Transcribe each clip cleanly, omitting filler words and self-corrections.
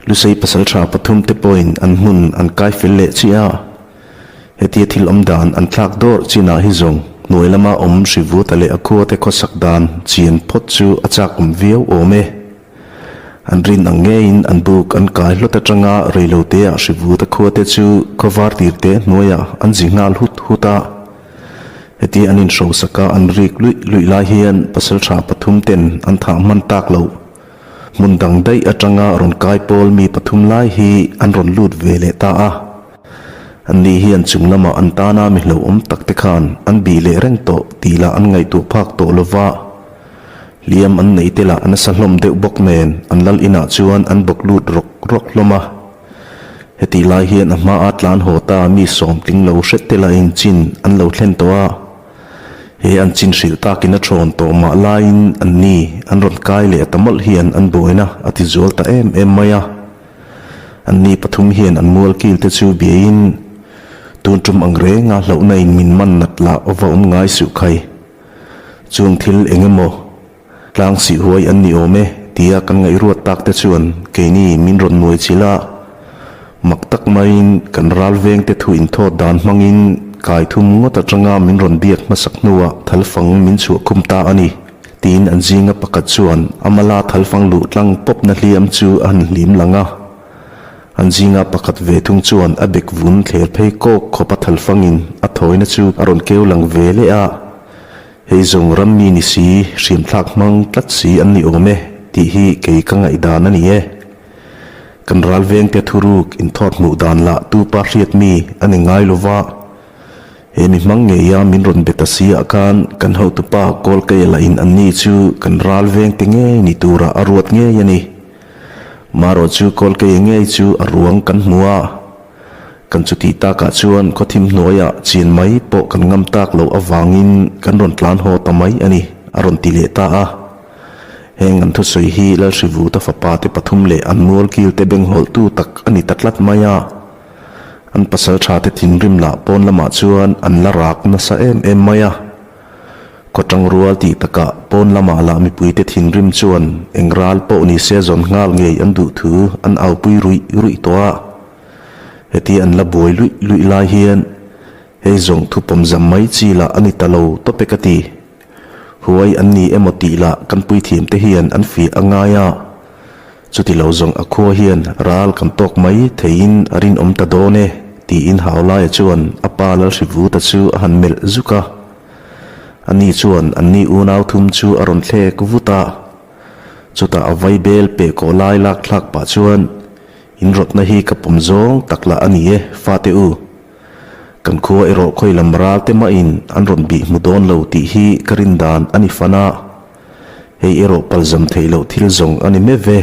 Lusei pasaltha pathumte pawhin an hmun an kai fel leh chiah a, hetia thil awm dan an thlak dawrh chinah hi zawng hnuai lama awm Hrivuta leh a khuate khawsak dan chian phawt chu a chak awm viau awm e. An rin ang ngeiin an buk an kai hlawt atanga reiloteah Hrivuta khuate chu khawvar tirte hnuaiah an zi nghal hut hut a. Hetia an inhrosaka an rik luih luih lai hian pasaltha pathumten an thah hman tak loh. Hmun dang daih atanga rawn kai pawl mi pathum lai hi an rawn lut ve leh ta a. An ni hian chung lamah an tana mi hlauhawm tak te khan an bih leh reng tawh tih lah an ngaihtuah phak tawh lo va. Hliam an nei te lah a nasa hlawm deuh bawk nen an lal inah chuan an bawk lut rawk rawk hlawm a. Hetih lai hian a hmaa tlan haw ta mi sawmtling lo hret te lahin chin an lo thlen tawh a. He an chin hrilh takin a thawn tawh mah laiin an ni an rawn kai leh ta mawlh hian an buaina a ti zual ta em em mai a. An ni pathum hian an mual kil te chu biaiin tun tum ang renga hlauhna in min man nat lah va awm ngai suh khai. Chung thil eng emaw tlang sih huai an ni awm e tia kan ngaihruat tak te chuan keini min rawn nuai chilh a. Mak tak maiin kan ral vengte thu inthawt dan hmangin kai thum ngawt atanga min rawn biak hmasak hnuah thalfang min chhuah khum ta a ni, tiin an zinga pakhat chuan a mala thalfang luh tlang pawpna hliam chu a han hlim lang a. An zinga pakhat ve thung chuan a bek vun thler phei kawk khawpa thalfangin a thawina chu a rawn keu lang ve leh a. Hei zawng ram mi ni si, hriamthlak hmang tlat si an ni awm e, tih hi kei ka ngaihdan a ni e. Kan ral vengte thuruk inthawt hmuh dan lah tu pa hriat mi a ni ngai lo va, he mi hmang ngeia min rawn be ta si ah khan kan hotupa Kawlkeia lah in anni chu kan ral vengte ngei ni turah a ruat ngei a ni. Marawh chu Kawlkeia ngei chu a ruang kan hmu a, kan chutih takah chuan khawthim hnuaiah chian mai pawh kan ngam tak loh avangin kan rawn tlan haw ta mai a ni, a rawn ti leh ta a. Heng an thusawi hi Lalhrivuta fapa te pathum leh an mualkil te benghawlhtu tak a ni ta tlat mai a. An pasal tha te thinrim lah pawn lamah chuan an la rak nasa em em mai a. Khawtang rual tih takah pawn lamah lah mipui te thinrim chuan eng ral pawh ni se zawn nghal ngei an duh thu an aupui ruih ruih tawh a. Heti an la buai luih luih lai hian hei zawng thupawm zam mai chi lah a ni ta lo tawp e ka ti. Huai an ni emaw tih lah kan puithiam te hian an fiah a ngai a, chuti lo zawng a khua hian ral kan tawk mai theiin a rinawm ta dawn e tiin Haulaia chuan a pa Lalhrivuta chu a han melh zuk a. Ani chuan anni unau thum chu a rawn thlek vut a, chutah a vaibel peh kawh lai lak thlak pah chuan, In rawtna hi ka pawm zawng tak lah a ni e, fate u. Kan khua erawh khawi lam ral te mahin an rawn bih hmu dawn lo tih hi ka rin dan a ni fan a, hei erawh palzam theih loh thil zawng a ni meuh ve.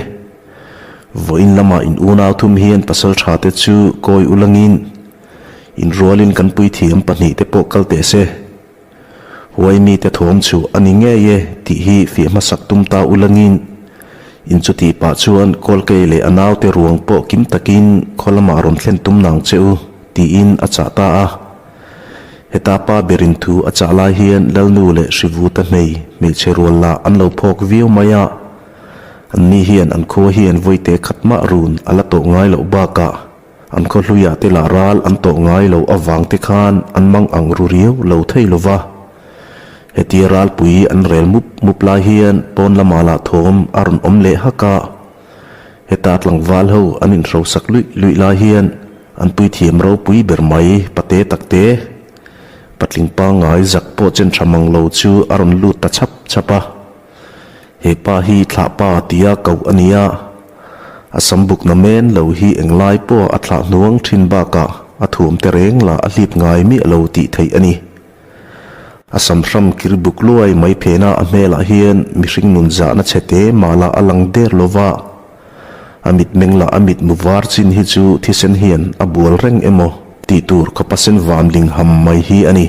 Vawiin lamah in unau thum hian pasal tha te chu kawi ulangin in rualin kan puithiam pahnih te pawh kal teh se. Huai mite thawm chu a ni ngei e tih hi fiah hmasak tum ta ulangin in chutih pah chuan Kawlkei leh a naute ruang pawh kim takin khaw lamah rawn thlen tum nang che u tiin a chah ta a. Heta pa berin thu a chah lai hian Lalnu leh Hrivuta hmei hmeichhe rual lah an lo phawk viau mai a. Anni hian an khua hian vawite khat mah run a la tawh ngai loh bakah An khaw hluiah te lah ral an tawh ngai lo avang te khan an mang ang ru riau lo thei lo va. Hetia ralpui an rel mup mup lai hian pawn lamah lah thawm a rawn awm leh hak a. Heta tlangval ho an inhrosak luih luih lai hian an puithiam ropui ber mai pate takte patling pangngai zak pawh chen tha mang lo chu a rawn lut ta chhap chhap a. He pa hi thlah pa tia koh a ni a, a sam bukna men lo hi englai pawh a thlah hnuang thin bakah a thuam te reng lah a hlip ngai miah lo tih theih a ni. A sam hram kir buk luai mai phena a hmelah hian mihring nun zahna chhe te mah lah a lang der lo va, a mitmeng lah a mitmu var chin hi chu thisen hian a bual reng emaw tih tur khawpa sen vanling ham mai hi a ni.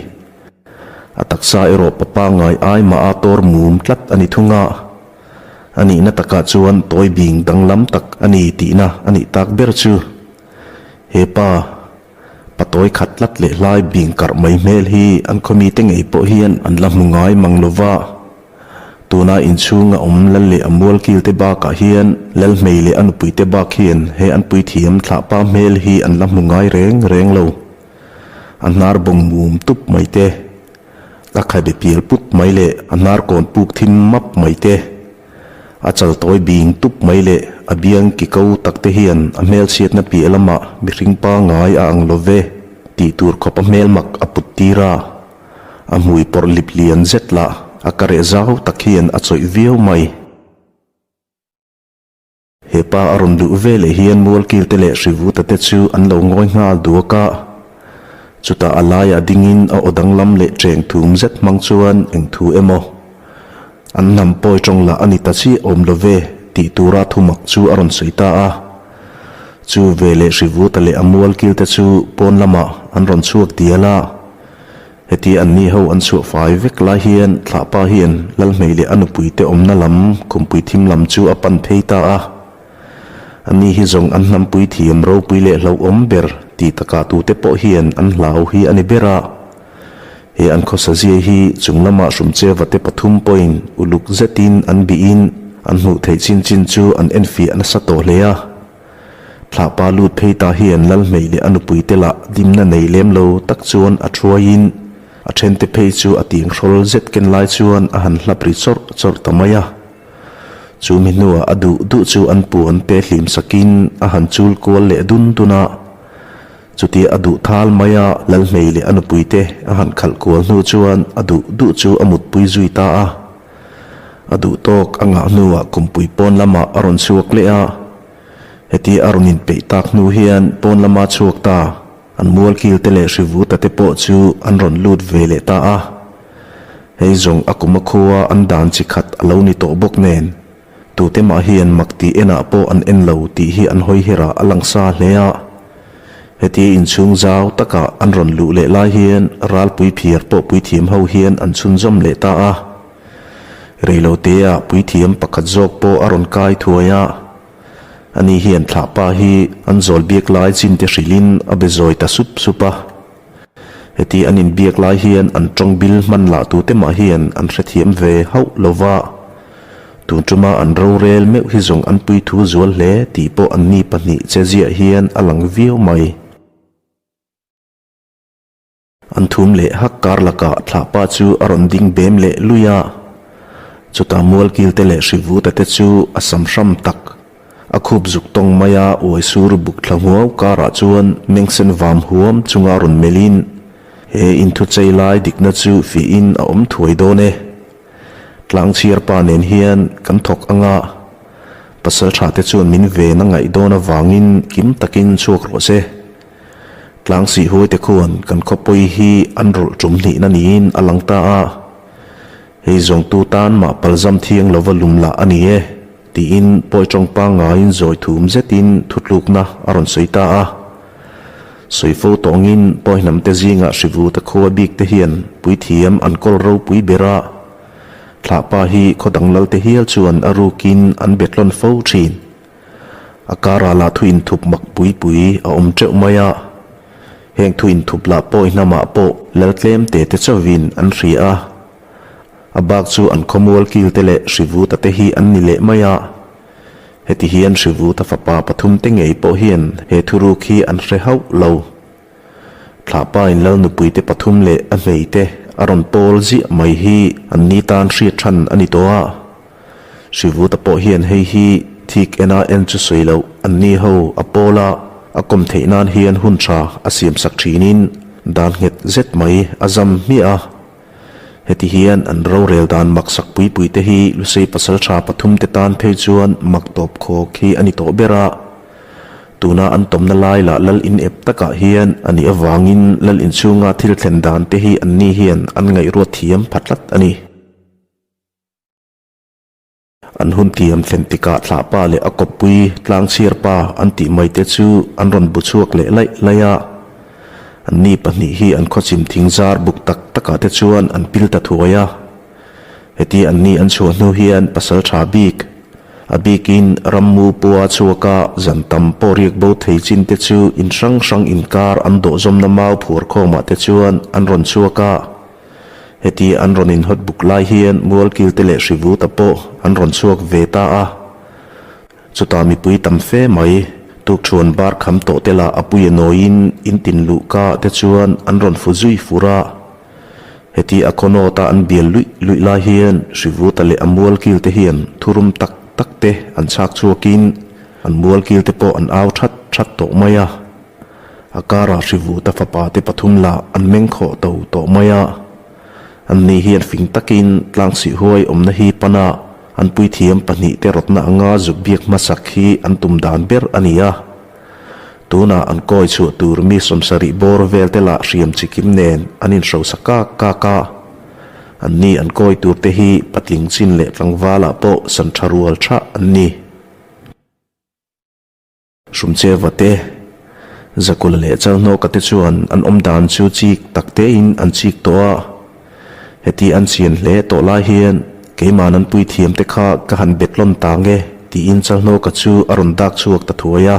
A taksa erawh pa pangngai ai mah a tawr mum tlat a ni thung a, a nihna takah chuan tawi bing danglam tak a ni tihna a nih tak ber chu. He pa, pa tawi khat tlat leh hlai bing karh mai hmel hi an khawmite ngei pawh hian an la hmu ngai mang lo va. Tuna inchhunga awm lal leh a mualkil te bakah hian Lalhmei leh a nupui te bak hian he an puithiam thlahpa hmel hi an la hmu ngai reng reng lo. A hnar bawng mum tup mai te, a khabe pial put mai leh a hnar kawn puk thim map mai te, a chal tawi bing tup mai leh a biang ki ko tak te hian a hmelchhiatna piah lamah mihring pangngai a ang lo ve tih tur khawp a hmelmak a put tir a. A hmui pawrh lip lian zet lah a ka reh zau tak hian a chawih viau mai. He pa a rawn luh ve leh hian Mualkil te leh Hrivuta te chu an lo ngawi nghal duak a. Chutah a laiah dingin a aw danglam leh cheng thum zet hmang chuan eng thu emaw an hnam pawi tawng lah a ni ta chiah awm lo ve tih tura thumak chu a rawn sawi ta a. Chu ve leh Hrivuta leh a Mualkil te chu pawn lamah an rawn chhuak dial a. Heti an ni ho an chhuah fai vek lai hian thlahpa hian Lalhmei leh a nupui te awmna lam khumpui thim lam chu a pan phei ta a. A ni hi zawng an hnampui thiam ropui leh hlauhawm ber tih takah tute pawh hian an hlau hi a ni ber a. He an khawsa zia hi chung lamah Hrumcheva te pathum pawhin uluk zetin an bihin an hmuh theih chin chin chu an enfiah nasa tawh hle a. Thlahpa lut phei ta hian Lalhmei leh a nupui te lah dimna nei lem lo tak chuan a thuaiin a thente phei chu a tiang hrawl zet ken lai chuan a han hlap ri chawrh chawrh ta mai a. Chu mi hnuah a duh duh chu an puan te hlim sakin a han chul kual leh dun dun a. Chutia a duh thal mai a, Lalhmei leh a nupui te a han khalh kual hnu chuan a duh duh chu a mutpui zui ta a. A duh tawk a ngah hnuah kumpui pawn lamah a rawn chhuak leh a. Heti a rawn inpeih tak hnu hian pawn lama chhuak ta an mualkil te leh hrivuta te pawh chu an rawn lut ve leh ta a. Hei zawng a kum a khua an dan chi khat a lo ni tawh bawk nen, tute mah hian mak tih enah pawh an en lo tih hi an hawi herah a lang sa hle a. Heti inchhung zau taka an rawn luh leh lai hian ralpui phiar pawh puithiam ho hian an chhunzawm leh ta a. Reilotea puithiam pakhat zawk pawh a rawn kai thuai a, ani hian thlahpa hi an zawl biak lai chin te hrilhin a be zawi ta sup sup a. Heti an inbiak lai hian an tawng bil hman lah tute mah hian an hrethiam ve hauh lo va, tun tuma an rorel meuh hi zawng an puithu zual hle tih pawh anni pahnih che ziah hian a lang viau mai. An thum leh hak kar lakah thlahpa chu a rawn ding bem leh lui a. Chutah mualkil te leh hrivuta te chu a sam hram tak. A khup zuk tawng mai a uai sur buk thla hmuau karah chuan mengsen vam huam chunga rawn melhin, He inthuchei lai dikna chu fihin a awm thuai dawn e. Tlangchhiar pa nen hian kan thawk anga pasal tha te chuan min ven a ngaih dawn avangin kim takin chhuak rawh se. Tlangsih huaite khuan kan khawpui hi an rawlh tum hnihna niin a lang ta a, hei zawngtu tan mah palzam thiang lova lum lah a ni e, tiin pawi tawng pangngaiin zawi thum zetin thutlukna a rawn sawi ta a. Sawi fo tawngin pawi hnamte zingah hrivuta khua bik te hian puithiam an kawl ropui ber a, thlahpa hi khaw danglalte hial chuan a rukin an betlawn fo thin. A karah lah thu inthup mak pui pui a awm teuh mai a, heng thu inthup lah pawi hnamah pawh lal tlem te te chauhin an hria a, a bak chu an khawmual kil te leh Hrivuta te hi an ni leh mai a. Heti hian Hrivuta fapa pathum te ngei pawh hian he thuruk hi an hre hauh lo. Thlahpa in lal nupui te pathum leh a hmei te a rawn pawl ziah mai hi an ni tan hriat than a ni tawh a. Hrivuta pawh hian hei hi thik ena en chu sawi loh an ni ho a pawl a, a kawm theih nan hian hun tha a siam sak thinin dan nghet zet mai a zam hmiah a. Heti hian an rorel dan maksak pui pui te hi Lusei pasal tha pathum te tan phei chuan mak tawp khawk hi a ni tawh ber a. Tuna an tawmna lai lah lal in ep takah hian a nih avangin lal inchhunga thil thlen dan te hi anni hian an ngaihruat thiam pha tlat a ni. An hun thiam thlen tikah thlahpa leh a kawppui tlangchhiarpa an tih mai te chu an rawn bu chhuak leh laih laih a. Anni pahnih hi an khawchim thing zar buk tak takah te chuan an pil ta thuai a. Heti anni an chhuah hnu hian pasal tha bik, a bikin rammu pua chhuaka zan tam pawh riak bo thei chin te chu in hrang hrang inkar an dawhzawmna mau phuar khawmah te chuan an rawn chhuak a. Heti an rawn inhawt buk lai hian Mualkilte leh Hrivuta pawh an rawn chhuak ve ta a. Chutah mipui tam fe mai, tukṭhuan bar kham tawh te lah a pui a nawiin in tin luhka te chuan an rawn fu zui fur a. Heti a khawnawta an bial luih luih lai hian Hrivuta leh a Mualkilte hian thurum tak tak te an chhak chhuakin an Mualkilte pawh an au that that tawh mai a. A karah Hrivuta fapa te pathum lah an meng khawh to tawh mai a. Anni hian fing takin tlangsih huai awmna hi pana an puithiam pahnihte rawtna anga zuk biak hmasak hi an tum dan ber a ni a. Tunah an kawi chhuah tur mi sawmsarih bawr vel te lah hriam chikim nen an inhrosa kak kak a. Anni an kawi tur te hi patling chin leh tlangvalah pawh san tha rual tha an ni. Hrumcheva te, Zakula leh Chalhnawka te chuan an awm dan chu chik tak tein an chik tawh a. Heti an chian hle tawh lai hian keiman an puithiam te kha ka han bet lawn ta nge tiin Chalhnawka chu a rawn dak chhuak ta thuai a.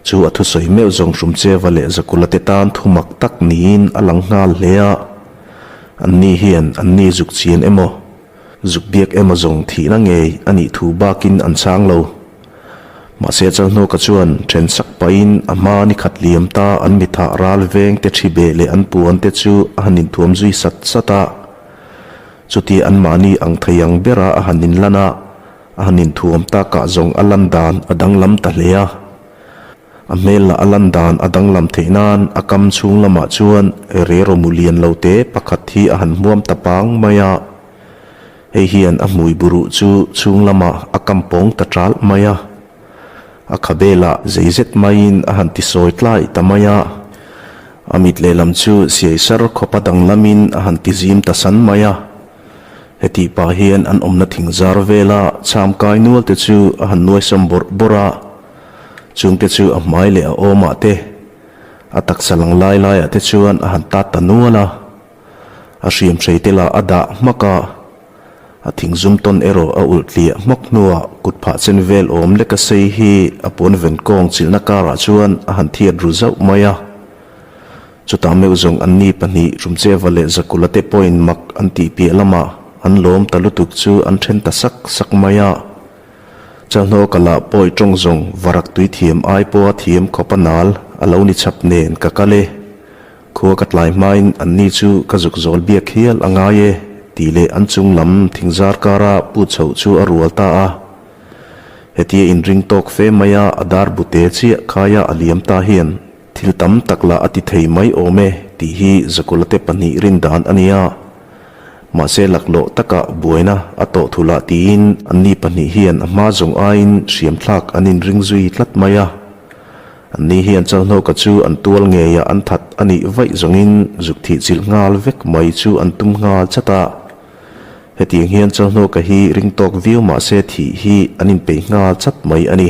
Chu a thusawi meuh zawng Hrumcheva leh Zakula te tan thu mak tak niin a lang nghal hle a. Anni hian anni zuk chian emaw? Zuk biak emaw zawng thihna ngei a nih thu bakin an chang lo. Mahse Chalhnawka chuan then sak pahin a hma ni khat liam ta an mithah ral veng te thi beh leh an puan te chu a han inthuam zui sat sat a. Chuti anmahni ang thei ang bera a han inlan a, a han inthuam takah zawng a lan dan a danglam ta hle a. A hmel lah a lan dan a danglam theih nan a kam chhung lamah chuan reraw mu lian lo te pakhat hi a han hmuam ta pang mai a. Hei hian a hmui buruh chu chhung lamah a kam pawng ta ṭalh mai a. A khabe lah zei zet maiin a han ti sawi tlai ta mai a. A mit lehlam chu siai sar khawpa danglamin a han ti zim ta san mai a. Hetih pah hian an awmna thing zar vela chham kai nual te chu a han nuaisam bawrh bawrh a. Chungte chu a hmai leh a awmah te, a taksa lang lai laiah te chuan a han tat ta nual a. A hriam hrei te lah a dah hmak a, a thing zum tawn erawh a ulh tliah hmak hnuah kut phah chen vel awm leka sei hi a puan ven kawng chilhna karah chuan a han thiat ru zauh mai a. Chutah meuh zawng anni pahnih Hrumcheva leh Zakula te pawhin mak an tih piah lamah an lawm ta lutuk chu an then ta sak sak mai a. Chalhnawka lah pawi tawng zawng varak tui thiam ai pawha thiam khawp a nal a lo ni chhap nen ka kal e. Khua ka tlai hmain anni chu ka zuk zawl biak hial a ngai e tih leh an chung lam thingzar kara put chhoh chu a rual ta a. Hetia inring tawk fe maia a dar bute chiah khaia a liam ta hian thil tam tak lah a ti thei mai awm e tih hi Zakulate pahnih rin dan a nia. Mahse laklawh takah buaina a tawh thu lah tiin anni pahnih hian a hma zawng aiin hriam thlak an inring zui tlat mai a. Anni hian Chalhnawka chu an tual ngeiah an that a nih vaih zawngin zuk thih chilh nghal vek mai chu an tum nghal chat a. Hetiang hian Chalhnawka hi ring tawk viau mahse thih hi an inpeih nghal chat mai a ni.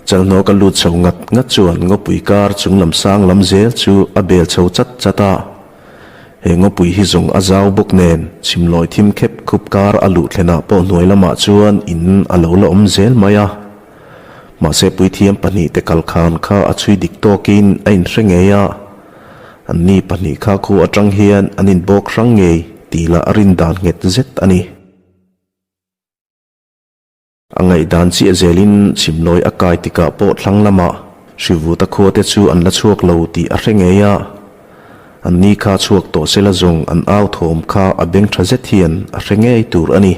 Chalhnawk a lut chho ngat ngat chuan ngawpui kar chung lam sang lam zel chu a bel chho chat chat a. He ngawpui hi zawng a zau bawk nen chhimlawi thim khep khup kar a luh thlenah pawh hnuai lamah chuan in a lo la awm zel mai a. Mahse puithiam pahnih te kal khan kha a chhui dik tawkin a inhre ngei a. Anni pahnih kha khu atang hian an inbawk hrang ngei tih lah a rin dan nghet zet a ni. A ngaihdan chiah zelin chhimlawi a kai tikah pawh thlang lamah Hrivuta khuate chu an la chhuak lo tih a hre ngei a. Anni kha chhuak tawh sela zawng an au thawm kha a beng tha zet hian a hre ngei tur a ni.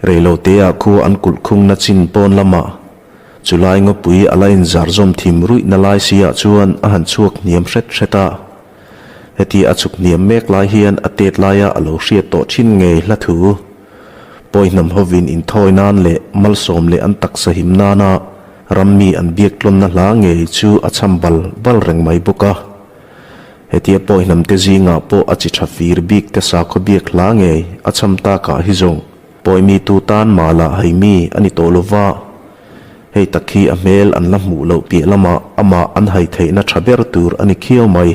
Reiloteah khua an kulh khungna chin pawn lamah chulai ngawpui a la inzar zawm thim ruihna lai siah chuan a han chhuak hniam hret hret a. Heti a chhuk hniam mek lai hian a tet laia a lo hriat tawh thin ngei hla thu. Pawi hnam hovin inthawi nan leh malsawm leh an taksa him nana ram mi an biak tlawnna hla ngei chu a cham bal bal reng mai bawk a. Hetia pawi hnam te zingah pawh a chi tha fir bik te sakhaw biak hla ngei a cham takah hi zawng pawi mi tu tan mah lah hai mi a ni tawh lova. Hei tak hi a hmel an la hmuh loh piah lamah amah an hai theihna tha ber tur a ni khiau mai.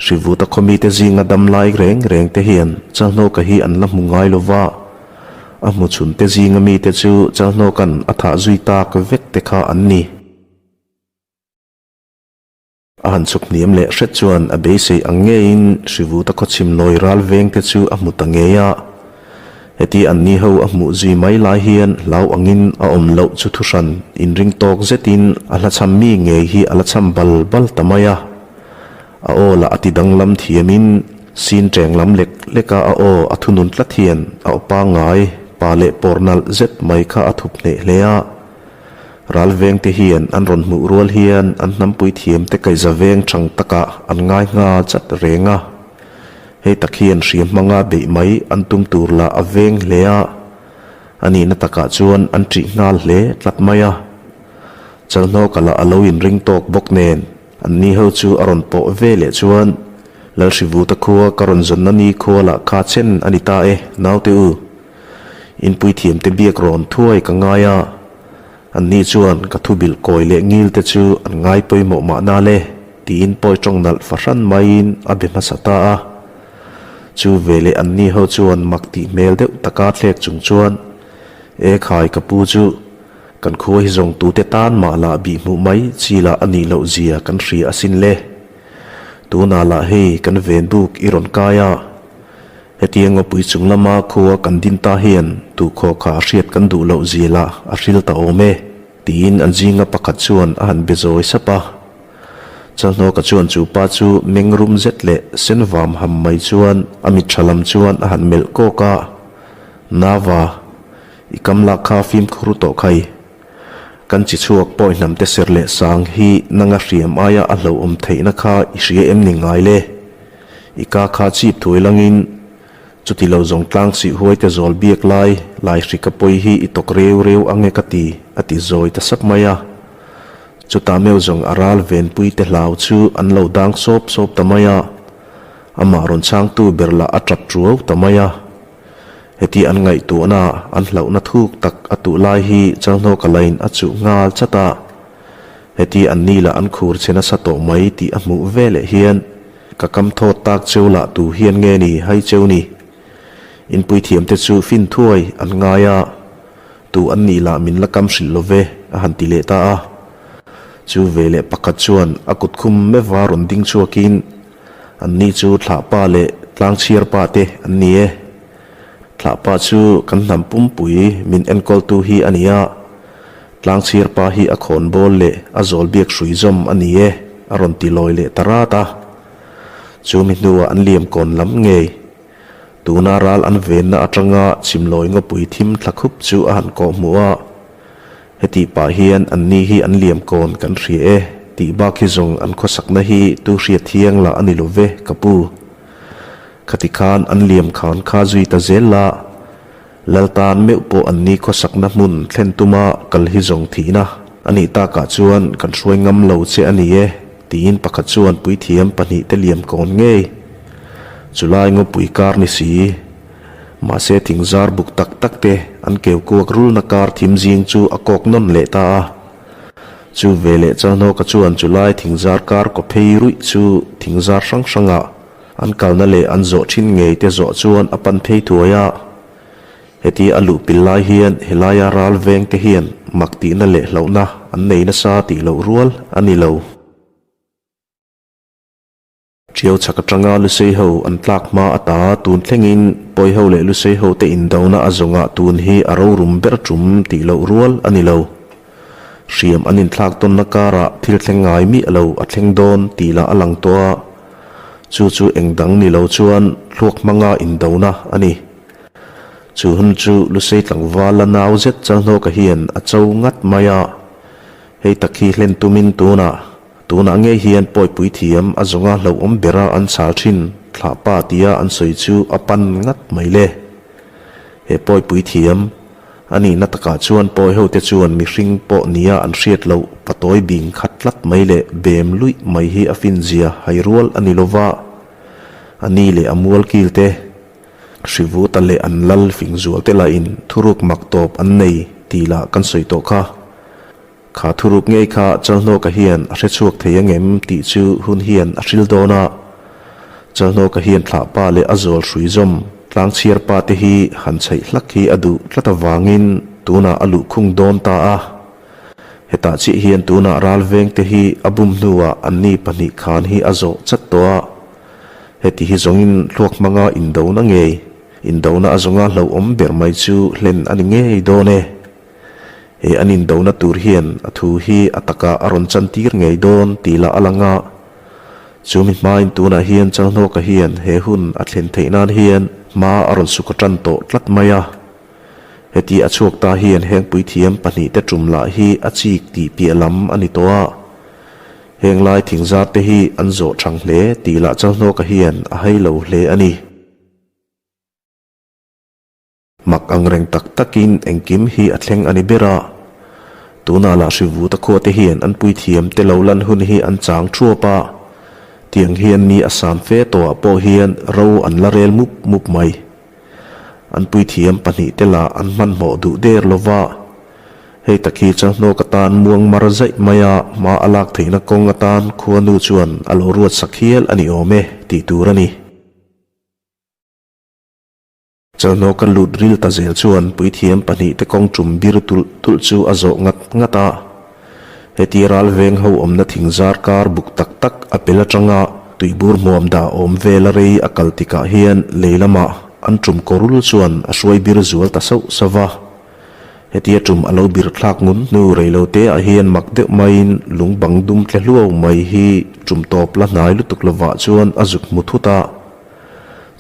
Hrivuta khawmite zinga dam lai reng reng te hian Chalhnawka hi an la hmu ngai lo va, a hmu chhunte zinga mite chu Chalhnawka'n a thah zui tak vek te kha an ni. a han chhuk hniam leh hret chuan a beisei ang ngeiin Hrivuta khawchhim lawi ral veng te chu a hmu ta ngei a. Heti anni ho a hmuh zui mai lai hian hlau angin a awm loh chu thuhran inring tawk zetin a hlachham mi ngei hi a la chham bal bal ta mai a. A aw lah a ti danglam thiamin sin teng lam lek leka a aw a thunun tlat hian a aw pangngai pa leh pawr nalh zet mai kha a thup hneh hle a. Ral vengte hian an rawn hmuh rual hian an hnampui thiamte kaihza veng chang takah an ngai nghal chat reng a. Hei tak hian hriam hmanga beih mai an tum tur lah a veng hle a, a nihna takah chuan an ṭih nghal hle tlat mai a. Chalhnawka lah a lo inring tawk bawk nen Anni ho chu a rawn pawh ve leh chuan, Lalhrivuta khua ka rawn zawnna ni khua lah kha chen a ni ta e, naute u. Inpuithiamte biak rawn thuai ka ngai a. Anni chuan ka thu bilh kawi leh ngil te chu an ngai pawimawh mahna le, tiin pawi tawng nalh fahran maiin a be hmasa ta a. Chu veleh anni ho chuan mak tih hmel deuh taka thlek chung chuan, E khai ka pu chu, Kan khua hi zawng tute tan mah lah bih hmuh mai chi lah a nih loh zia kan hria asin le. Tunah lah hei kan ven buk i rawn kai a. Hetiang ngawpui chung lama khua kan din ta hian tu khaw kha a hriat kan duh loh zia lah a hril ta awm e, tiin an zinga pakhat chuan a han be zawi sap a. Chalhnawka chuan chu pa chu meng rum zet leh sen vam ham mai chuan a mit tha lam chuan a han melh kawk a, Nava, I kam lak kha fimkhur tawh khai. Kan chi chhuak pawi hnam te ser leh sang hi nanga hriam aia a hlauhawm theihna kha i hria em ni ngai le? I ka kha chip thuai langin chuti lo zawng tlang sih huai te zawl biak lai lai hri ka pawi hi i tawk reu reu ange ka ti, a ti zawi ta sap mai a. Chutah meuh zawng a ral venpui te hlau chu an lo dang sawp sawp ta mai a. Amah rawn chhangtu ber lah a tap tuau ta mai a. Heti an ngaihtuahna an hlauhna thuk tak a tuh lai hi Chalhnawka lain a chuh nghal chat a. Heti an ni lah an khur che nasa tawh mai tih a hmuh ve leh hian ka kam thawt tak cheu lah tu hian nge ni hai cheu ni. Inpuithiamte chu fin thuai an ngai a, tu an nih lah min la kam hrilh lo ve a han ti leh ta a. Chu ve leh pakhat chuan a kut khum meuha rawn ding chhuakin Anni chu thlahpa leh tlangchhiarpa te an ni e. Thlahpa chu kan hnam pumpui min enkawltu hi a ni a, tlangchhiarpa hi a khawnbawl leh a zawl biak hrui zawm a ni e, a rawn ti lawi leh ta rat a. Chu mi hnuah an liam kawn lam ngei. Tuna ral an venna atanga chimlawi ngawpui thim thla khup chu a han kawhhmuh a. Hetih pah hian anni hi an liam kawn kan hria e tih bak hi zawng an khawsakna hi tu hriat thiang lah a ni lo ve ka pu. Khati khan an liam khan kha zui ta zel la, Lal tan meuh pawh anni khawsakna hmun thlen tuma kal hi zawng thihna a nih takah chuan kan hruai ngam lo che a ni e tiin pakhat chuan puithiam pahnihte liam kawn ngei. Chulai ngawpui kar ni si. Mahse thingzar buk tak tak te an keu kuak rulna kar thim zing chu a kawk nawn leh ta a. Chu veleh Chalhnawka chuan chulai thingzar kar kaw phei ruih chu thingzar hrang hrangah an kalna leh an zawh thin ngei te zawh chuan a pan phei thuai a. Heti a luh pil lai hian helaia ral veng te hian mak tihna leh hlauhna an nei nasa tih loh rual a ni lo. Ṭiau chhak aṭanga Lusei ho an tlak hma ata tun thlengin Pawi ho leh Lusei ho te indona a zawngah tun hi a rorum ber ṭum tih loh rual a ni lo. Hriam an inthlak tawnna karah thil thleng ngai miah lo a thleng dawn tih lah a lang tawh a, chu chu eng dang ni lo chuan thluak hmanga indona a ni. Chu hun chu Lusei tlangval la nau zet Chalhnawka hian a cho ngat mai a, hei tak hi hlen tumin tunah Tunah ngei hian pawipui thiam a zawnga hlauhawm bera an chhal thin thlahpa tia an sawi chu a pan ngat mai le. He pawipui thiam a nihna takah chuan pawi hote chuan mihring pawh nia an hriat loh patawi bing khat tlat mai leh bem luih mai hi a finzia hai rual a ni lova, a ni leh a mualkil te, Hrivuta leh an lal fingzual te lahin thuruk mak tawp an nei tih lah kan sawi tawh kha. Kha thuruk ngei kha Chalhnawka hian a hre chhuak thei ang em tih chu hun hian a hril dawn a. Chalhnawka hian thlahpa leh a zawl hrui zawm tlangchhiar pa te hi han chheih hlak hi a duh tlat avangin tunah a luhkhung dawn ta a. Hetah chiah hian tunah ralvengte hi a bum hnuah anni pahnih khan hi a zawh chat tawh a. Heti hi zawngin hluak hmanga indona ngei, indona a zawnga hlauhawm ber mai chu hlen a ni ngei dawn e. He an indona tur hian a thu hi a takah a rawn chantir ngei dawn tih lah a lang a. Chu mi hmain tunah hian Chalhnawka hian he hun a thlen theih nan hian hma a rawn suka tan tawh tlat mai a. Heti a chhuak ta hian heng puithiam pahnihte tum lah hi a chik tih piah lam a ni tawh a. Heng lai thingzar te hi an zawh thang hle tih lah Chalhnawka hian a hai lo hle a ni. Mak ang reng tak takin engkim hi a thleng a ni ber a. Tunah lah Hrivuta khuate hian an puithiam te lo lan hun hi an chang thuap a. Tiang hian ni a sam fe tawhah pawh hian ro an la rel mup mup mai. An puithiam pahnihte lah an hmanhmawh duh der lo va. Hei tak hi Chalhnawk atan muang mar zaih mai a, hma a lak theihna kawng atan khuanu chuan a lo ruat sak hial a ni awm e tih tur a ni. Chalhnawka lut ril ta zel chuan puithiam pahnihte kawng tum bir tulh tulh chu a zawh ngat ngat a. Heti ral veng ho awmna thing zar kar buk tak tak a pel atanga tuibur hmuam dah awm vela rei a kal tikah hian lei lamah an tum kawrul chuan a hruai bir zual ta sauh sauh va. Hetia tum a lo bir thlak ngun hnu reilote ah hian mak deuh maiin lung bang dum tle hluau mai hi tum tawp la hnai lutuk lovah chuan a zuk hmu thut a.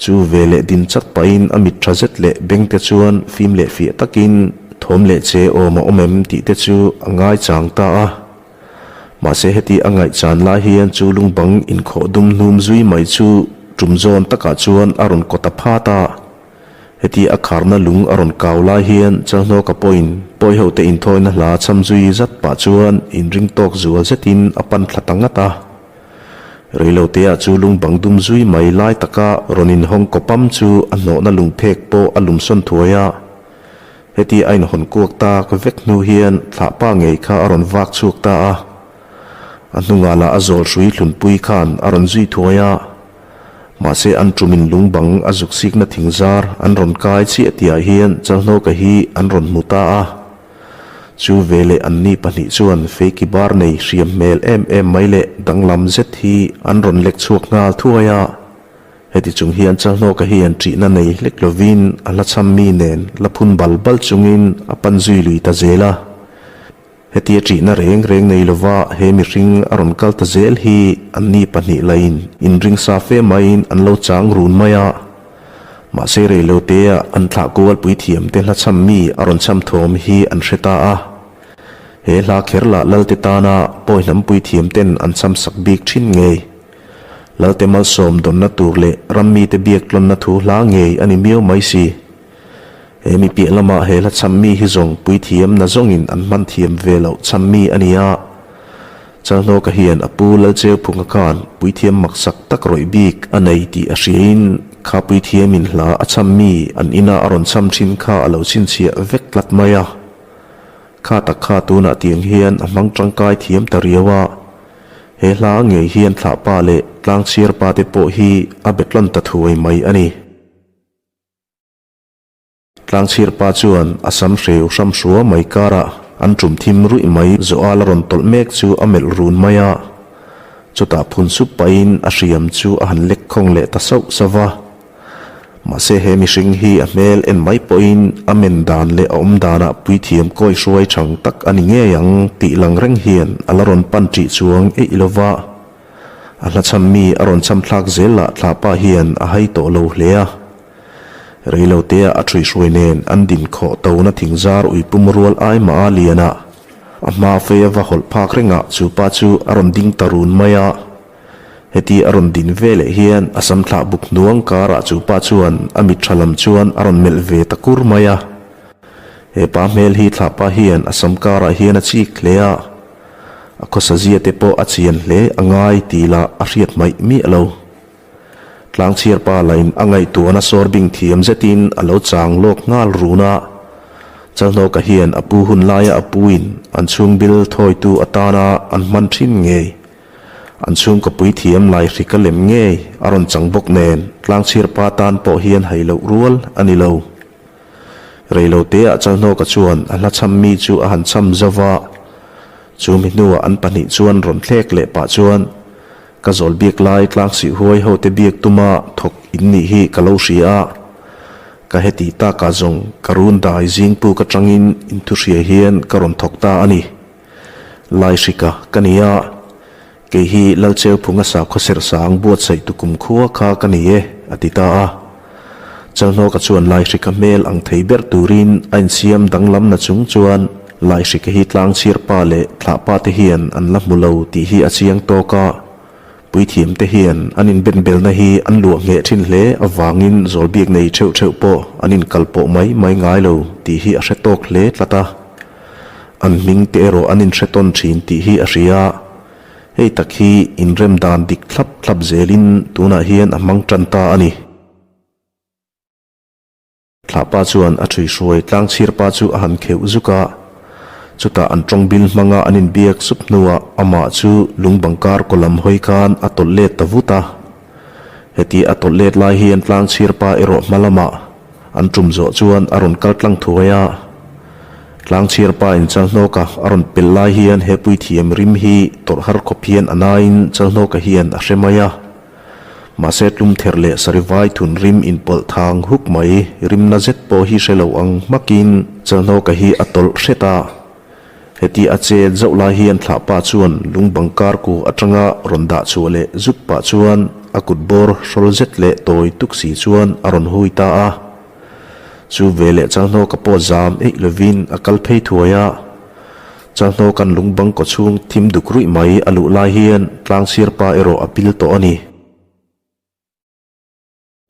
Chu ve leh din chat pahin a mit tha zet leh bengte chuan fim leh fiah takin thawm leh che awm a awm em tih te chu a ngaichang ta a. Mahse heti a ngaihchan lai hian chu lungbang inkhawh dum hnum zui mai chu tum zawn takah chuan a rawn kaw ta phat a. Heti a kharna lung a rawn kau lai hian Chalhnawka pawhin pawihote inthawina hla cham zui zat pah chuan inring tawk zual zetin a pan thla ta ngat a. Reilotea chu lung bang dum zui mai lai taka rawn inhawng kawpam chu a hnawhna lungphek pawh a lumsawn thuai a. Heti a inhawn kuak tak vek hnu hian thlahpa ngei kha a rawn vak chhuak ta a. A hnungah lah a zawl hrui hlunpui khan a rawn zui thuai a. Mahse an tumin lung bang a zuk sikna thing zar an rawn kai chiah tihah hian Chalhnawka hi an rawn hmu ta a. Chu veleh anni pahnih chuan feiki bar nei hriam hmel em em mai leh danglam zet hi an rawn lek chhuak nghal thuai a. Heti chung hian Chalhnawka hian ṭihna nei hlek lovin a hla chham mi nen la phun bal bal chungin a pan zui lui ta zel a. Hetia ṭihna reng reng nei lova he mihring a rawn kal ta zel hi anni pahnih lain inring sa fe maiin an lo chang run mai a. Mahse reilotea an thlah kual puithiamte hla chham mi a rawn chham thawm hi an hre ta a. He hla kher lah Lalte tana pawi hnam puithiamten an chham sak bik thin ngei. Lalte malsawm dawnna tur leh ram mite biak tlawnna thu hla ngei a ni miau mai si. He mi piah lama he hla chham mi hi zawng puithiam na zawngin an hman thiam ve loh chham mi a ni a. Chalhnawka hian a pu Lalcheuphunga khan puithiam maksak tak rawih bik a nei tih a hriain kha puithiamin hla a chham mi an ina a rawn chham thin kha a lo chhinchhiah vek tlat mai a. Kha tak kha tunah tiang hian a hmang tangkai thiam ta riau a. He hla ngei hian thlahpa leh tlangchhiarpa te pawh hi a be tlawn ta thuai mai a ni. Tlangchhir pa chuan a sam hreu hram hrua mai karah an tum thim ruih mai zawh a la rawn tawlh mek chu a melh run mai a. Chutah phun sup pahin a hriam chu a han lek khawng leh ta sauh sauh va. Mahse he mihring hi a hmel en mai pawhin a men dan leh a awm danah puithiam kawi hruai chang tak a ni ngei ang tih lang reng hian a la rawn pan ṭih chuang eih lo va. A hlachham mi a rawn cham thlak zel lah thlah pah hian a hai tawh lo hle a. Reilotea a ṭhuihruai nen an din khawh tona thingzar uipum rual ai mah a lian a, a hma fei a va hawlh phak rengah chu pa chu a rawn ding ta run mai a. Heti a rawn din ve leh hian a sam thlah buk hnuang karah chu pa chuan a mit ṭha lam chuan a rawn melh ve ta kur mai a. He pa hmel hi thlah pa hian a sam karah hian a chik hle a, a khawsazia te pawh a chian hle a ngai tih lah a hriat hmaih miah lo. Tlangchhiar pa lain a ngaihtuahna sawr bing thiam zetin a lo chang lawk nghal run a. Chalhnawka hian a pu hun laia a puin an chhungbil thawitu atana an hman thin ngei. An chhungkaw puithiam lai hrika lem ngei a rawn chang bawk nen Tlangchhiar pa tan pawh hian hai loh rual a ni lo. Reiloteah Chalhnawka chuan a hla chham mi chu a han chham zauh va. Chu mi hnuah an pahnih chuan rawn thlek leh pah chuan, Ka zawl biak lai tlang sih huai ho te biak tuma thawk in nih hi ka lo hria a, ka heti takah zawng ka run dai zing puk atangin inthuhria hian ka rawn thawk ta a ni. Laihrika ka ni a, kei hi Lalcheuphunga sakhaw serhsang buatsaih tukum khua kha ka ni e, a ti ta a. Chalhnawka chuan Laihrika hmel ang thei ber turin a insiam danglamna chung chuan Laihrika hi tlangchhir pa leh thlah pa te hian an la hmu lo tih hi a chiang tawk a. Puithiam te hian an inbenbelna hi an luah ngheh thin hle avangin zawlbiak nei theuh theuh pawh an inkal pawh mai mai ngai lo tih hi a hre tawk hle tlat a. An hming te erawh an inhre tawn thin tih hi a hria. Hei tak hi inrem dan dik thlap thlap zelin tunah hian a hmang tan ta a ni. Thlahpa chuan a ṭhuihruai tlangchhir pa chu a han kheuh zuk a, chutah an ṭawngbil hmanga an inbiak sup hnuah amah chu lungbang kar kaw lam hawi khan a tawlh let ta vut a. Heti a tawlh let lai hian tlangchhir pa erawh hma lamah an ṭum zawh chuan a rawn kal tlang thuai a. Tlangchhir pa in Chalhnawka a rawn pel lai hian he puithiam rim hi tawrh har khawp hian a naiin Chalhnawka hian a hre mai a. Mahse tlum ther leh sarivai thun rim inpawlh thang huk mai rimna zet pawh hi hre lo ang hmakin Chalhnawka hi a tawlh hret a. Heti a chet zauh lai hian thlahpa chuan lungbang kar ku atanga rawn dah chhuah leh zuk pah chuan a kut bawr hrawl zet leh tawi tuk si chuan a rawn hui ta a. Chu ve leh Chalhnawka pawh zam eih lovin a kal phei thuai a. Chalhnawka'n lungbang kaw chhung thim duk ruih mai a luh lai hian tlangchhir pa erawh a pil tawh a ni.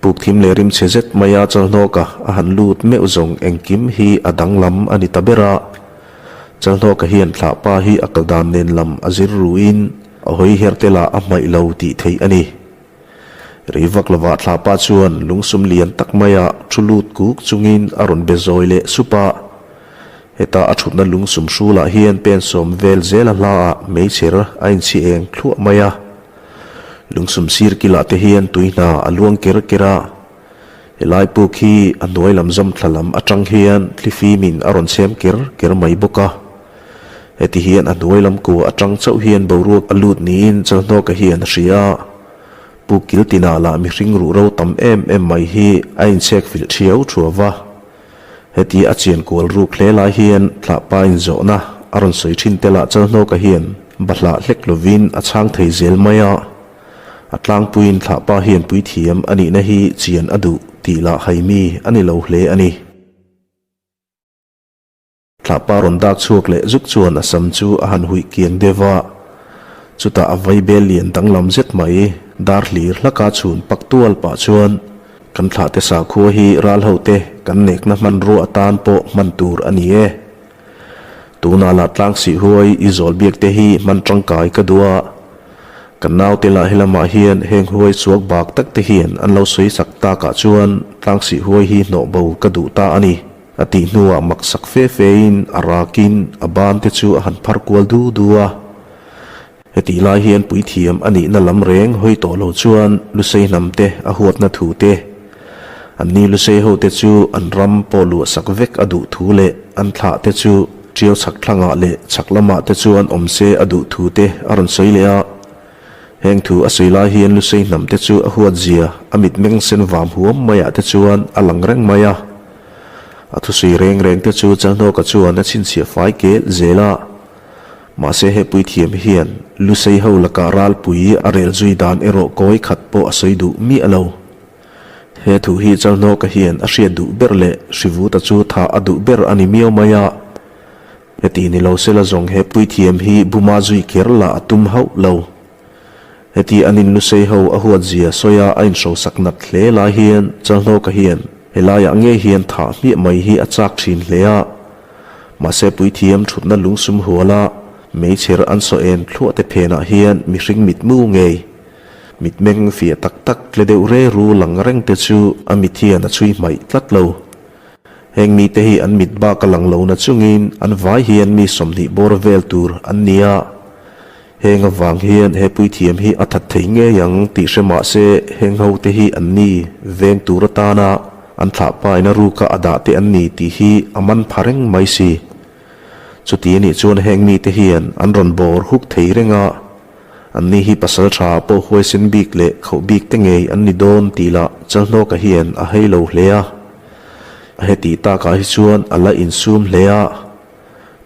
Puk thim leh rimchhe zet maia Chalhnawka a han lut meuh zawng engkim hi a danglam a ni ta ber a. Chalhnawka hian thlahpa hi a kal dan nen lam a zir ruin a hawi her te lah a hmaih lo tih theih a ni. Rei vak lovah thlahpa chuan lungsum lian tak maia thu lut kuk chungin a rawn be zawi leh sup a. Heta a thutna lungsum hrulah hian pen sawm vel zel a hlaah meichher a inchhi eng thluah mai a. Lungsum sir kilah te hian tui hna a luang ker ker a, helai puk hi a hnuai lam zawm thla lam atang hian thlifimin a rawn chhem ker ker mai bawk a. Heti hian a hnuai lam kua atang chauh hian boruak a lut niin Chalhnawka hian a hria a, puk kil tinah lah mihring ruhro tam em em mai hi a inchhek filh thiau thuau va. Heti a chian kual ruk hle lai hian thlahpa inzawhna a rawn sawi thin tel ah Chalhnawka hian bahlah hlek lovin a chhang thei zel mai a. A tlangpuiin thlahpa hian puithiam a nihna hi chian a duh tih lah haimi a ni lo hle a ni. Thlahpa rawn dak chhuak leh zuk chuan a sam chu a han huih kiang deuh va. Chutah a vaibel lian danglam zet mai, dar hlir hlaka chhun pak tual pah chuan, Kan thlahte sakhua hi ral hote kan nekna hmanrua atan pawh hman tur a ni e. Tunah lah tlang sih huai i zawl biak te hi hman tangkai ka duh a. Kan naute lah helamah hian heng huai suak bak tak te hian an lo sawi sak takah chuan tlang sih huai hi hnawh bo ka duh ta a ni. A tih hnuah maksak fe fein a rakin a ban te chu a han phar kual du du a. Hetih lai hian puithiam a nihna lam reng hawi tawh lo chuan Lusei hnam te a huatna thu te, anni Lusei ho te chu an ram pawh luahsak vek a duh thu leh an thlah te chu Ṭiau chhak thlangah leh chhak lamah te chuan awm se a duh thu te a rawn sawi leh a. Heng thu a sawi lai hian Lusei hnam te chu a huat zia a mitmeng sen vam huam maiah te chuan a lang reng mai a. A thusawi reng reng te chu Chalhnawka chuan a chhinchhiah fai kel zel a. Mahse he puithiam hian Lusei ho lakah ralpui a rel zui dan erawh kawi khat pawh a sawi duh miah lo. He thu hi Chalhnawka hian a hriat duh ber leh Hrivuta chu thah a duh ber a ni miau mai a. Heti ni lo sela zawng he puithiam hi buma zui kher lah a tum hauh lo. Heti an in Lusei ho a huat zia sawia a inhrosak nat hle lai hian Chalhnawka hian helaiah ngei hian thah hmiah mai hi a chak thin hle a. Mahse puithiam thutna lungsum huala meichher an saw en thluah te phenah hian mihring mitmu ngei, mitmeng fiah tak tak tle deuh re ru lang reng te chu a mit hian a chhui hmaih tlat lo. Heng mite hi an mit bak a lang lo na chungin an vai hian mi 20 bawr vel tur an ni a. Heng avang hian he puithiam hi a that thei ngei ang tih hre mah se heng ho te hi an ni veng tur atana an thlah paina ruka a dah te an ni tih hi a man pha reng mai si. Chuti anih chuan heng mite hian an rawn bawr huk thei reng a, anni hi pasal tha pawh huaisen bik leh khauh bik te ngei an ni dawn tih lah Chalhnawka hian a hei lo hle a. A heti takah hi chuan a la insum hle a.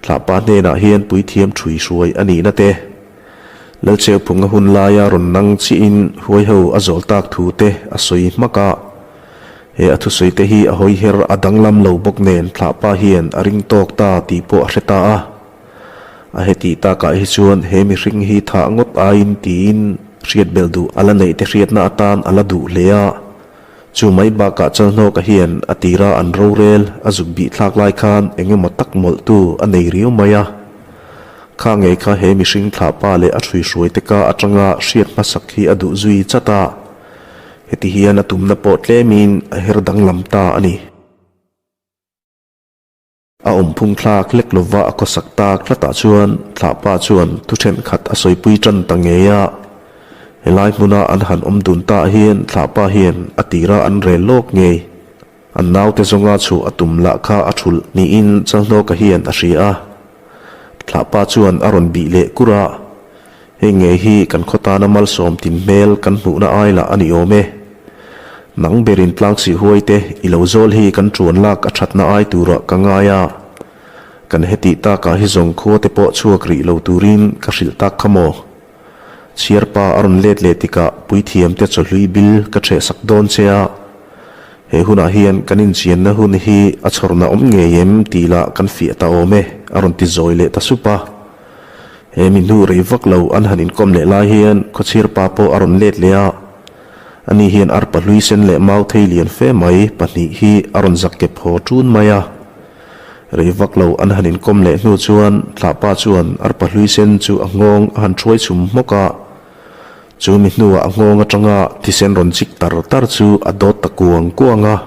Thlahpa hnenah hian puithiam ṭhui hruai a nihna te, Lalcheuphunga hun laia rawn nang chiin huaiho a zawl tak thu te a sawi hmak a. He a thusawi te hi a hawi her a danglam lo bawk nen thlahpa hian a ring tawk ta tih pawh a hre ta a. A hetih takah hi chuan he mihring hi thah ngawt aiin tiin hriat belh duh a la neih te hriatna atan a la duh hle a. Chu mai bakah Chalhnawka hian a tira an rorel a zuk bih thlak lai khan eng emaw tak mawlhtu a nei riau mai a. Kha ngei kha he mihring thlahpa leh a hruihruai te ka atanga hriat hmasak hi a duh zui chat a. Heti hian a tumna pawh tlemin a her danglam ta a ni. A awmphung thlak hlek lova a khawsak tak tlatah chuan thlahpa chuan thu thenkhat a sawipui tan ta ngei a. Helai hmuna an han awm dun ta hian thlahpa hian a tira an rel lawk ngei. An naute zawnga chhuah a tum lah kha a thulh niin Chalhnawka hian a hria a. Thlahpa chuan a rawn bih leh kur a. Hei ngei hi kan khaw tana malsawm tin hmel kan hmuhna ai lah a ni awm e. Nang berin tlangsih huai te i lo zawl hi kan ṭuan lak a ṭhatna ai turah ka ngai a. Kan hetih takah hi zawng khua te pawh chhuak rih lo turin ka hrilh tak kha maw? Chhiarpa a rawn let leh tikah puithiam te chawhlui bil ka ṭhehsak dawn che a. He hunah hian kan inchianna hun hi a chhawrna awm ngei em tih lah kan fiah ta awm e, a rawn ti zawi leh ta sup a. He mi hnu rei vak lo an han inkawm leh lai hian khawchhir pa pawh a rawn let leh a. Ani hian arpa hlui sen leh mau thei lian fe mai pahnih hi a rawn zak kep haw ṭun mai a. Rei vak lo an han inkawm leh hnu chuan thlahpa chuan arpa hlui sen chu a nghawng a han ṭhuai chhum hmawk a. Chu mi hnuah a nghawng aṭanga thisen rawn chik tar tar chu a dawt ta kuang kuang a.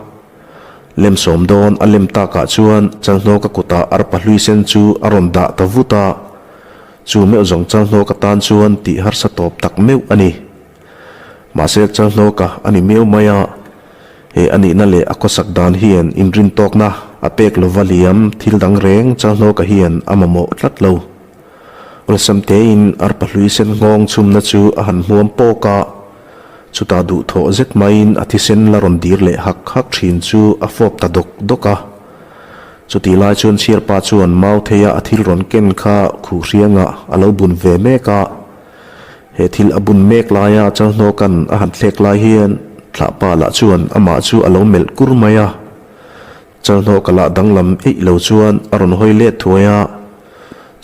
Lem sawm dawn a lem takah chuan Chalhnawka kutah arpa hlui sen chu a rawn dah ta vut a, chu meuh zawng Chalhnawka tan chuan tih harsa tawp tak meuh a ni. Mahse Chalhnawka a ni miau mai a, he a nihna leh a khawsak dan hian inrintawkna a pek lova liam thil dang reng Chalhnawka hian a mamawh tlat lo. Awlsam tein arpa hlui sen nghawng chhumna chu a han hmuam pawk a, chutah duhthawh zet maiin a thisen la rawn dir leh hak hak thin chu a fawp ta dawk dawk a. Chutih lai chuan chhiarpa chuan mau theia a thil rawn ken kha khuh hriangah a lo bun ve mek a. He thil a bun mek laia Chalhnawka'n a han thlek lai hian thlahpa lah chuan amah chu a lo melh kur mai a. Chalhnawka lah danglam eih lo chuan a rawn hawi let thuai a.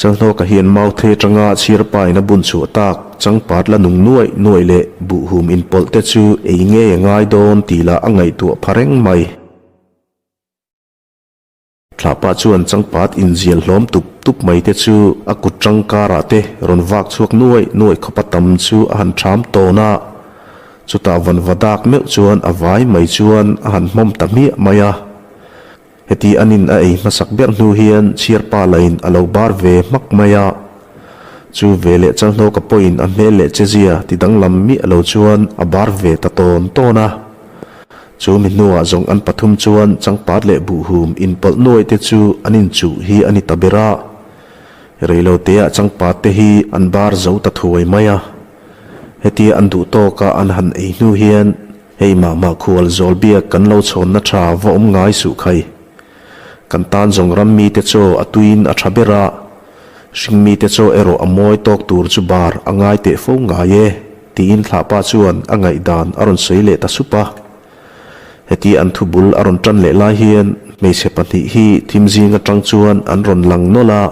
Chalhnawka hian Mauthei atanga chhirpa in a bun chhuah tak changpat la nung nuaih nuaih leh buhhum inpawlh te chu ei ngei a ngai dawn tih lah a ngaihtuah pha reng mai. Thlahpa chuan changpat inzial hlawm tup tup mai te chu a kut tang karah te rawn vak chhuak nuaih nuaih khawpa tam chu a han ṭham tawn a. Chutah vanva dak meuh chuan a vai mai chuan a han hmawm ta hmiah mai a. Heti anin a ei hmasak ber hnu hian chhiarpa lain a lo bar ve hmak mai a. Chu ve leh Chalhnawka pawhin a hmel leh chezia ti danglam miah lo chuan a bar ve ta tawn tawn a. Chu mi hnuah zawng an pathum chuan changpat leh buhhum inpawlh nuai te chu an inchuh hi a ni ta ber a. Reiloteah changpat te hi an bar zo ta thuai mai a. Hetia an duh tawka an han ei hnu hian hei mah mah khual zawl biak kan lo chhawnna tha va awm ngai suh khai. Kan tan zawng ram mite chaw a tuiin a tha ber a, hring mite chaw erawh a mawi tawk tur chu bar a ngai teh fo ngai e, tiin thlahpa chuan a ngaihdan a rawn sawi leh ta sup a. Heti an thu bul a rawn tan leh lai hian hmeichhe pahnih hi thim zing atang chuan an rawn lang nawlh a.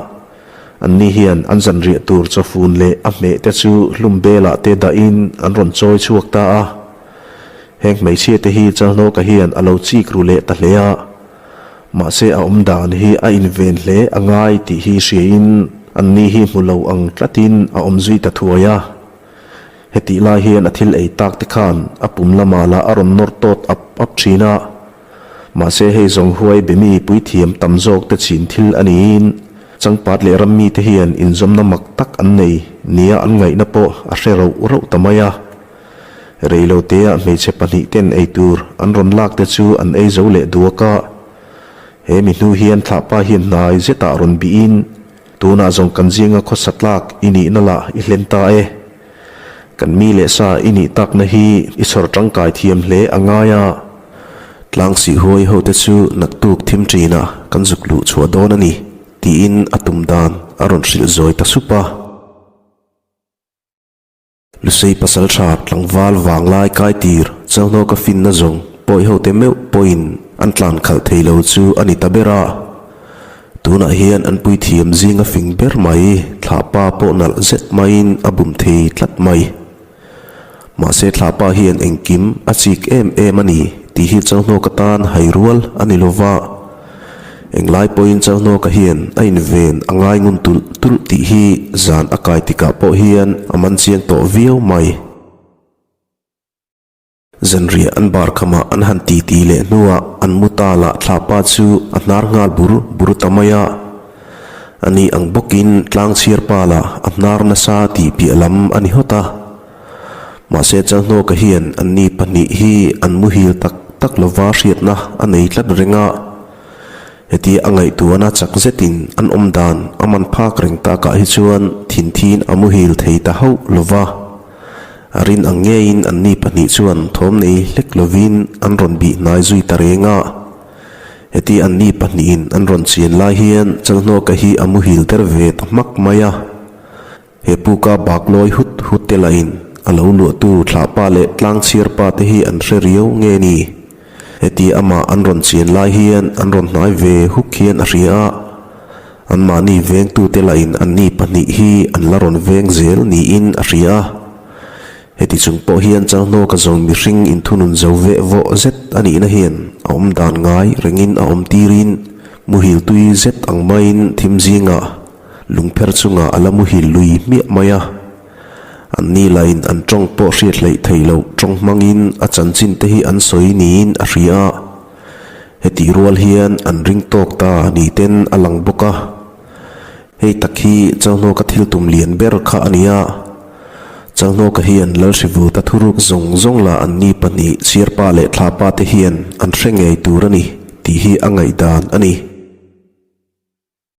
Anni hian an zanriah tur chawfun leh a hmeh te chu hlum belah te dahin an rawn chawi chhuak ta a. Heng hmeichhia te hi Chalhnawka hian a lo chik ru leh ta hle a. Mahse a awm dan hi a inven hle a ngai tih hi hriain anni hi hmu lo ang tlatin a awm zui ta thuai a. Hetih lai hian a thil ei tak te khan a pum lamah lah a rawn nawr tawt ap ap thin a. Mahse hei zawng huai be mi puithiam tam zawk te chin thil a niin changpat leh ram mite hian inzawmna mak tak an nei nia an ngaihna pawh a hre rauh rauh ta mai a. Reiloteah hmeichhe pahnih ten ei tur an rawn lak te chu an ei zo leh duak a. He mi hnu hian thlahpa hian hnai zetah rawn bihin. Tunah zawng kan zinga khawsa tlak i nihna lah i hlen ta e. Kan mi leh sa i nih takna hi i chhawr tangkai thiam hle a ngai a. Tlang sih huai ho te chu naktuk thim ṭinah kan zuk luh chhuah dawn a ni, tiin a tum dan a rawn hrilh zawi ta sup a. Lusei pasalṭha tlangval vanglai kai tir Chauhnawka finna zawng pawi hote meuh pawhin an tlan khalh thei lo chu a ni ta ber a. Tunah hian an puithiam zinga fing ber mai thlahpa pawh nalh zet maiin a bum thei tlat mai. Mahse thlahpa hian engkim a chik em em a ni tih hi Chauhnawka tan hai rual a ni lo va. Englai pawhin Chauhnawka hian a inven a ngai ngun tulh tulh tih hi zan a kai tikah pawh hian a man chiang tawh viau mai. Zanriah an bar khamah an han titi leh hnuah an mu ta lah thlahpa chu a hnar nghal bur bur ta mai a. Ani ang bawkin tlangchhiar pa lah a hnar nasa tih piah lam a ni hawt a. Mahse Chalhnawka hian anni pahnih hi an muhil tak tak lova hriatna a nei tlat reng a. Hetia a ngaihtuahna chak zetin an awm dan a man phak reng takah hi chuan thinthin a muhil thei ta hauh lova. A rin ang ngeiin anni pahnih chuan thawm nei hlek lovin an rawn bih hnai zui ta reng a. Hetia anni pahnihin an rawn chian lai hian Chalhnawka hi a muhil der ve ta hmak mai a. He puka bak lawi hut hut te lahin a lo luahtu thlahpa leh tlangchhiar pa te hi an hre riau nge ni? Heti amah an rawn chian lai hian an rawn hnai ve huk hian a hria a, anmahni vengtute lahin anni pahnih hi an la rawn veng zel niin a hria a. Heti chung pawh hian Changhnawka zawng mihring inthunun zo veh vawh zet a nihna hian a awm dan ngai rengin a awm tirin muhil tui zet ang maiin thim zingah Lungpher chungah a la muhil lui hmiah mai a. Anni lain an tawng pawh hriat hleih theih loh tawng hmangin a chanchin te hi an sawi niin a hria a. Hetih rual hian an ring tawk ta ni ten a lang bawk a. Hei tak hi Chauhnawka thil tum lian ber kha a ni a. Chauhnawka hian Lalhrivuta thuruk zawng zawng lah anni pahnih Chhiarpa leh Thlapa te hian an hre ngei tur a ni tih hi a ngaihdan a ni.